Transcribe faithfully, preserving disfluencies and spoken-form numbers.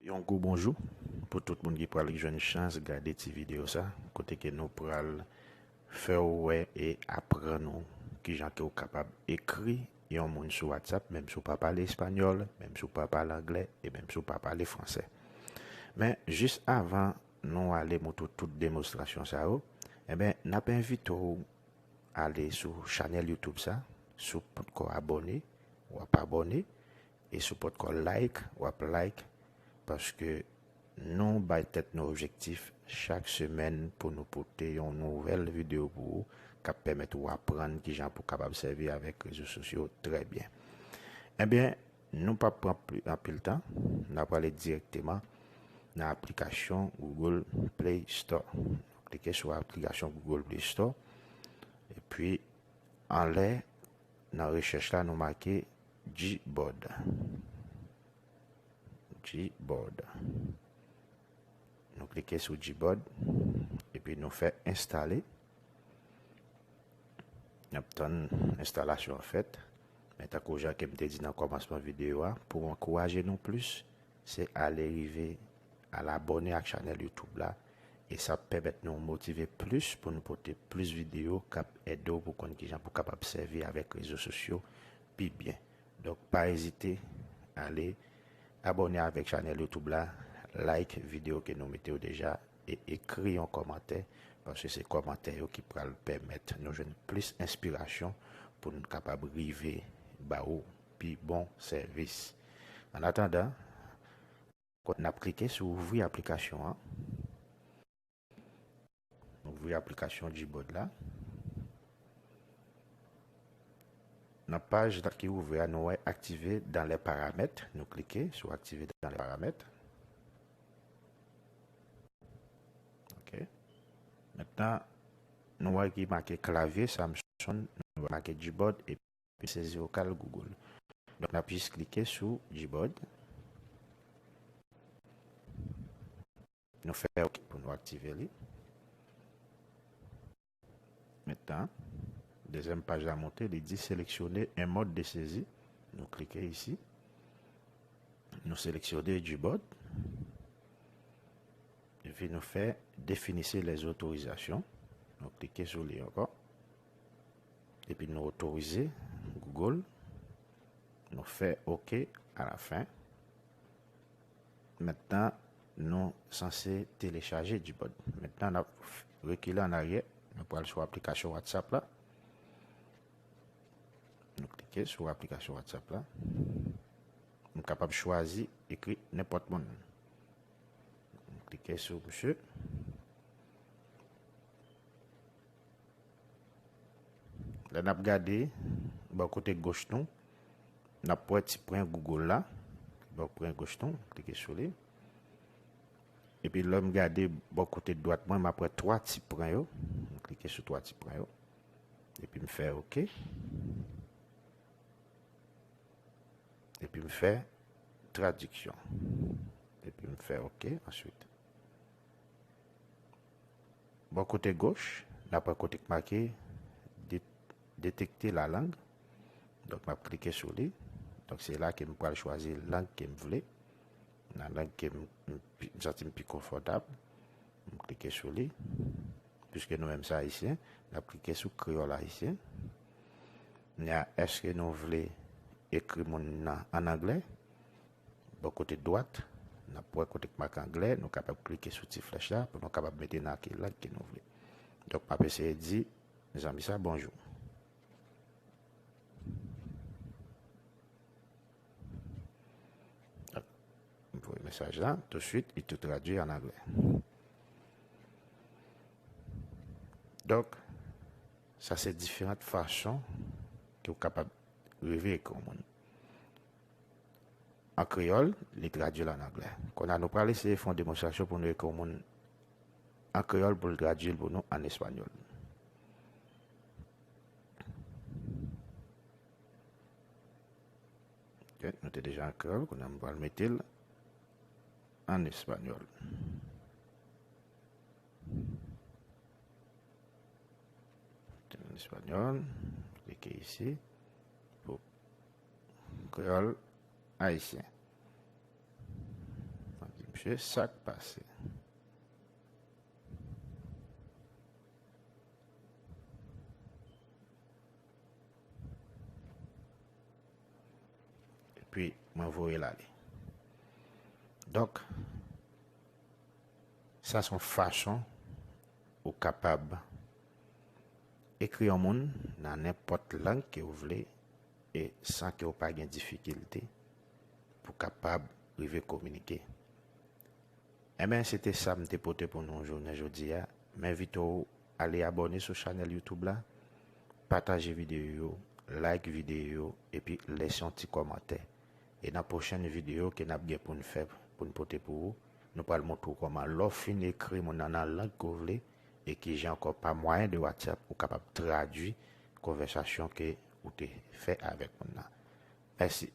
Yon gwo bonjou pou tout moun ki pral jwenn chans gade ti videyo sa, kote ke nou pral fè w wè e aprann ou kijan ke w kapab ekri yon moun sou WhatsApp, menm si w pa pale espanyòl, menm si w pa pale anglè, e menm si w pa pale fransè. Men, jis avan nou ale montre w tout demonstrasyon sa yo, enben, n ap envite w ale sou chanèl YouTube sa, si w poko abòne, w ap abòne, e si w poko like, w ap like, paske nou bay tèt nou objektif chak semèn pou nou pote yon nouvèl videyo pou ou k ap pèmèt ou aprann kijan pou w kapab sèvi avèk rezo sosyo trè byen. Ebyen, nou p ap pran pli- anpil tan, n ap prale dirèkteman nan aplikasyon Google Play Store. Klike sou aplikasyon Google Play Store, epi anlè, nan rechèch la, nou make Gboard. Gboard. Nou klike sou Gboard, epi nou fè enstale. N ap tann enstalasyon an fèt. Men tankou jan ke m te di nan kòmansman videyo a, pou ankouraje nou plis, se ale rive al abòne ak chanèl YouTube la, e sa ap pèmèt nou motive plis pou nou pote plis videyo k ap ede w pou konn kijan pou kapab sèvi avèk rezo sosyo pi byen. Donk, pa ezite ale abòne avèk chanèl YouTube la, like videyo ke nou mete yo deja, e ekri yon kòmantè, paske se kòmantè yo ki pral pèmèt nou jwenn plis enspirasyon pou nou kapab rive ba ou pi bon sèvis. An atandan, n ap klike sou ouvri aplikasyon an. Ouvri aplikasyon Gboard la. Nan paj la ki ouvri a, nou wè activer dans les paramètres. Nou klike sou activer dans les paramètres. Ok. Mentnan, nou wè ki make klavye Samson, nou wè make Gboard, epi sezi vokal Google. Donk, n ap jis klike sou Gboard. Nou fè ok pou nou aktive li. Mentnan, dezyèm paj la monte, li di sélectionner un mode de saisie. Nou klike isi. Nou seleksyone Gboard. Epi nou fè définissez les autorisations. Nou klike sou li ankò. Epi nou otorize Google. Nou fè ok alafen. Mentnan, nou sanse telechaje Gboard. Mentnan, n ap rekile an aryè. Nou pral sou aplikasyon WhatsApp la. Nou klike sou aplikasyon WhatsApp la. M kapab chwazi ekri nenpòt moun. M klike sou misye. Lè n ap gade bò kote goch nou, n ap wè ti pwen Google la. Bò pwen goch nou, m klike sou li. Epi lè m gade bò kote dwat mwen, m ap wè twa ti pwen yo. M klike sou twa ti pwen yo. Epi m fè ok. Epi m fè tradiksyon. Epi m fè ok answit. Bò kote goch, n ap wè kote k make dé- détecter la langue. Donk, m ap klike sou li. Donk, se la ke m pral chwazi lang ke m vle. Nan lang ke m, m pi- m santi m pi konfòtab. M klike sou li. Piske nou menm se ayisyen, n ap klike sou kreyòl ayisyen. Kounye a, èske nou vle ekri moun nan an anglè? Bò kote dwat, n ap wè kote k make anglè, nou kapab klike sou ti flèch la pou nou kapab mete nan ki lang ke nou vle. Donk, m ap eseye di zanmi sa bonjou. M voye mesaj la, tousuit, li tou tradui an anglè. Donk, sa se diferan fason ke w kapab rive ekri yon moun. An kreyòl, li tradui l an anglè. Kounye a, nou pral eseye fè yon demonstrasyon pou nou ekri yon moun an kreyòl pou l tradui l pou nou an espanyòl. Ok, nou te deja an kreyòl, kounye a m pral mete l an espanyòl. Mete l an espanyòl, klike isi pou kreyòl ayisyen. M ap di Se sa k pase. Epi, mwen voye l ale. Donk, sa se yon fason ou kapab ekri yon moun nan nenpòt lang ke w vle e san ke w pa gen difikilte pou kapab rive kominike. Enben, se te sa m te pote pou nou jounen jodi a. M envite w ale abòne sou chanèl YouTube la, pataje videyo yo, like videyo yo, epi lese yon ti kòmantè. E nan pwochèn videyo ke n ap gen pou n fè, pou n pote pou ou, nou pral montre w kòman lè w fin ekri moun nan nan lang ke w vle, e kijan ankò pa mwayen de WhatsApp ou kapab tradui konvèsasyon ke ou te fè avèk moun nan. Mèsi.